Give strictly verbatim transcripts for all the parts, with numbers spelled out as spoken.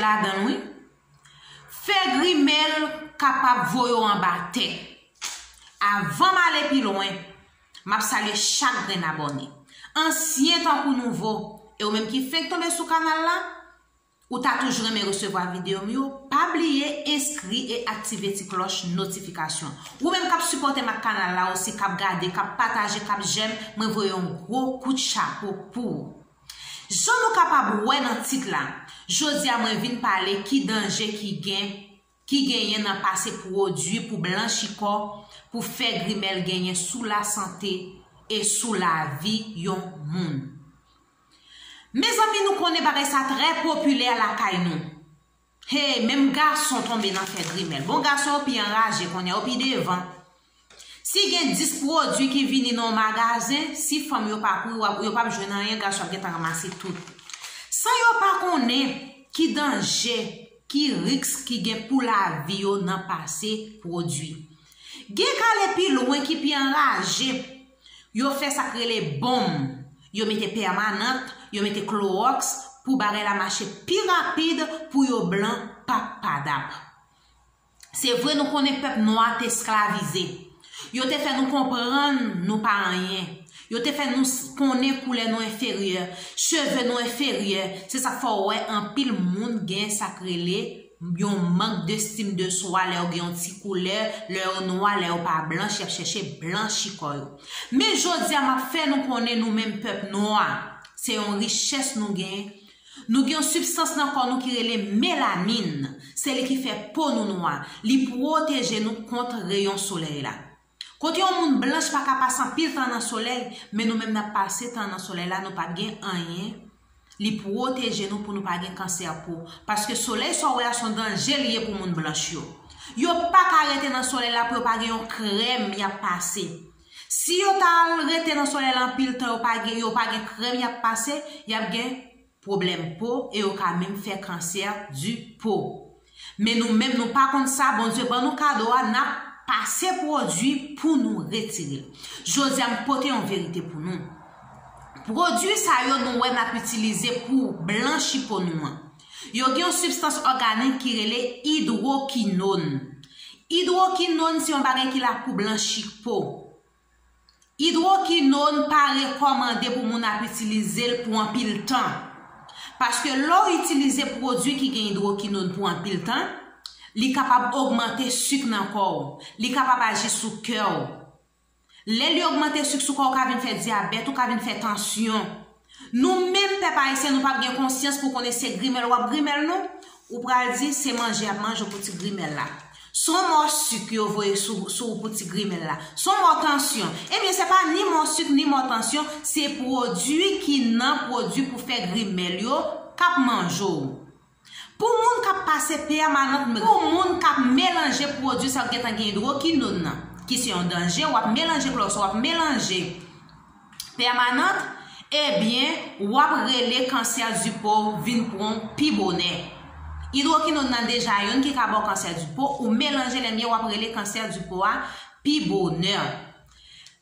Ladan l wi. Fè grimèl kapab voye w anba tè. Avan m ale pi lwen, m ap salye chak grenn abòne. Ansyen tankou nouvo, e ou menm ki fenk tonbe sou kanal la, ou ta toujou renmen resevwa videyo m yo, pa bliye enskri e aktive ti klòch notifikasyon. Ou menm k ap sipòte m ak kanal la osi, k ap gade, k ap pataje, k ap jèm, mwen voye yon gwo kout chapo pou ou. Jan nou kapab wè nan tit la, jodi a mwen vin pale ki danje ki gen, ki genyen nan pase pwodui pou blanchi kò, pou fè grimèl genyen sou lasante e sou lavi yon moun. Mezanmi, nou konnen bagay sa trè popilè lakay nou. Hey, menm gason tonbe nan fè grimèl. Bon, gason yo pi anraje kounye a, yo pi devan. Si gen dis pwodui ki vini nan yon magazen, si fanm yo pa kouri, w ap- yo p ap jwenn anyen, gason ap gentan ranmase tout. San yo pa konnen ki danje, ki risk ki gen pou lavi yo nan pase pwodui. Gen k ale pi lwen ki pi anraje. Yo fè sa k rele bonm. Yo mete pèmanant, yo mete klowòks pou bagay la mache pi rapid pou yo blan p ap padap. Se vre nou konnen pèp nwa te esklavize. Yo te fè nou konprann nou pa anyen. Yo te fè nou s- konnen koulè nou enferyè, cheve nou enferyè. Se sa k fè w wè anpil moun gen sa k rele yon mank destim de swa lè yo gen yon ti koulè, lè yo nwa, lè yo pa blanch, y ap chèche blanchi kò yo. Men jodi a, m ap fè nou konnen nou menm pèp nwa, se yon richès nou gen. Nou gen yon sibstans nan kò nou ki rele melanin. Se li ki fè po nou nwa. Li pwoteje nou kont reyon solèy la. Kote yon moun blanch pa ka pase anpil tan nan solèy, men nou menm n ap pase tan nan solèy la, nou p ap gen anyen. Li pwoteje nou pou nou pa gen kansè po. Paske solèy sa w wè a se yon danje li ye pou moun blanch yo. Yo pa ka rete nan solèy la pou yo pa gen yon krèm y ap pase. Si yo ta al rete nan solèy la anpil tan, yo pa gen, yo pa gen krèm y ap pase, y ap gen pwoblèm po e yo ka menm fè kansè di po. Men nou menm nou pa konn sa, Bondye ban nou kado a, n ap pase pwodui pou nou retire l. Jodi a, m pote yon verite pou nou. Pwodui sa yo nou wè n ap itilize pou blanchi po nou an, yo gen yon sibstans òganik ki rele idwokinòn. Idwokinòn se yon bagay ki la pou blanchi po. Idwokinòn pa rekòmande pou moun ap itilize l pou anpil tan. Paske lè w itilize pwodui ki gen idwokinòn pou anpil tan, li kapab ogmante sik nan kò w, li kapab aji sou kè w. Lè li ogmante sik sou kò w, ou ka vin fè dyabèt, ou ka vin fè tansyon. Nou menm pèp ayisyen, nou p ap gen konsyans pou konnen se grimèl w ap grimèl nou. Ou pral di se manje y ap manje w pou ti grimèl la. Se yon mò sik yo voye sou, sou ou pou ti grimèl la. Se yon mò tansyon. Ebyen, se pa ni mò sik, ni mò tansyon, se pwodui ki nan pwodui pou fè grimèl yo k ap manje w. Pou moun k ap pase pèmanant, pou moun k ap melanje pwodui sa yo gentan gen idwokinòn nan, ki se yon danje, w ap melanje klòs, w ap melanje pèmanant, ebyen, w ap rele kansè di po vin pran w pi bonè. Idwokinòn nan deja youn ki ka ba w kansè di po, ou melanje l, ebyen, w ap rele kansè di po a pi bonè.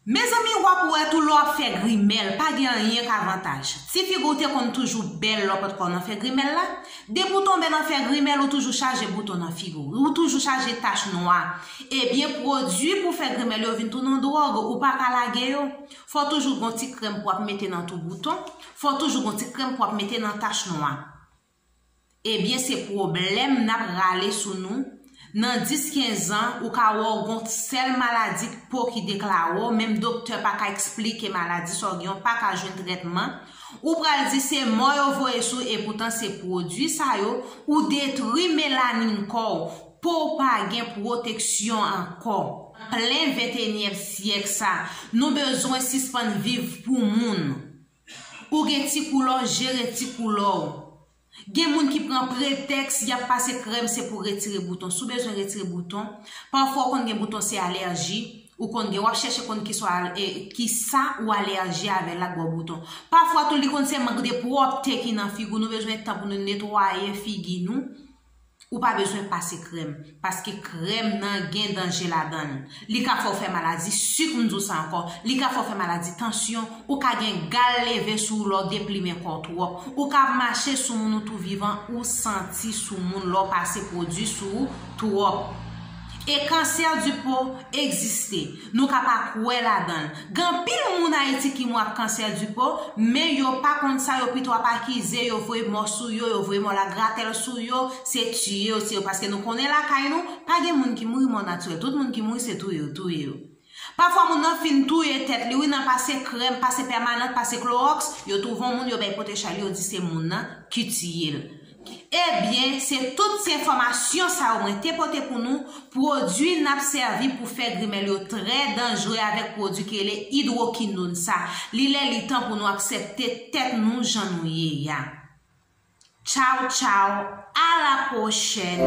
Mezanmi, w ap wè tou lè w ap fè grimèl, pa gen anyen k avantaj. Ti figi w te konn toujou bèl lè w pa t ko nan fè grimèl la. Depi w tonbe nan fè grimèl, ou toujou chaje bouton nan figi w. Ou toujou chaje tach nwa. Ebyen, pwodui pou fè grimèl yo vin tounen yon dwòg, ou pa ka lage yo. Fò w toujou gon ti krèm pou w ap mete nan tou bouton. Fò w toujou gon ti krèm pou w ap mete nan tach nwa. Ebyen, se pwoblèm n ap rale sou nou. Nan dis, kenz an, ou ka wè w gon sèl maladi po ki deklare w, menm doktè pa ka eksplike maladi sa w gen, w pa ka jwenn trètman. Ou pral di se mò yo voye sou, epoutan se pwodui sa yo, ou detwi melanin kò w, po w pa gen pwoteksyon ankò. Plen venteyinyèm syèk sa, nou bezwen sispann viv pou moun. Ou gen ti koulè w, jere ti koulè w. Gen moun ki pran pretèks, y ap pase krèm, se pou retire bouton. Si w bezwen retire bouton, pafwa w konn gen bouton se alèji, ou konn gen, w ap chèche konn ki sa, e, ki sa ou alèji avè l la k ba w bouton. Pafwa tou, li konn se mank de pwòpte ki nan figi w, nou bezwen tan pou nou netwaye figi nou. Ou pa bezwen pase krèm, paske krèm nan gen danje ladan l. Li ka fè w fè maladi sik, m di w sa ankò, li ka fè w fè maladi tansyon, ou ka gen gal leve sou ou lè w deplimen kò w twòp, ou ka ap mache sou moun ou tou vivan, ou santi sou moun lè w pase pwodui sou ou twòp. E kansè di po egziste. Nou ka pa kwè ladan l. Gen anpil moun Ayiti ki mò ak kansè di po, men yo pa konn sa, yo pito ap akize, yo voye mò sou yo, yo voye mò lagratèl sou yo, se tiye yo, tiye yo. Paske nou konnen lakay nou, pa gen moun ki mouri mò natirèl. Tout moun ki mouri, se touye yo, touye yo. Pafwa moun nan fin touye tèt li, wi, nan pase krèm, pase pèmanant, pase klowòks, yo twouve yon moun, yo bay pote chay li, yo di se moun nan ki tiye l. Ebyen, se tout ti enfòmasyon sa yo mwen te pote pou nou. Pwodui n ap sèvi pou fè grimèl yo trè danjre avèk pwodui ki rele idwokinòn sa. Li lè li tan pou nou aksepte tèt nou jan nou ye a. Tchaw, tchaw, a la pwochèn.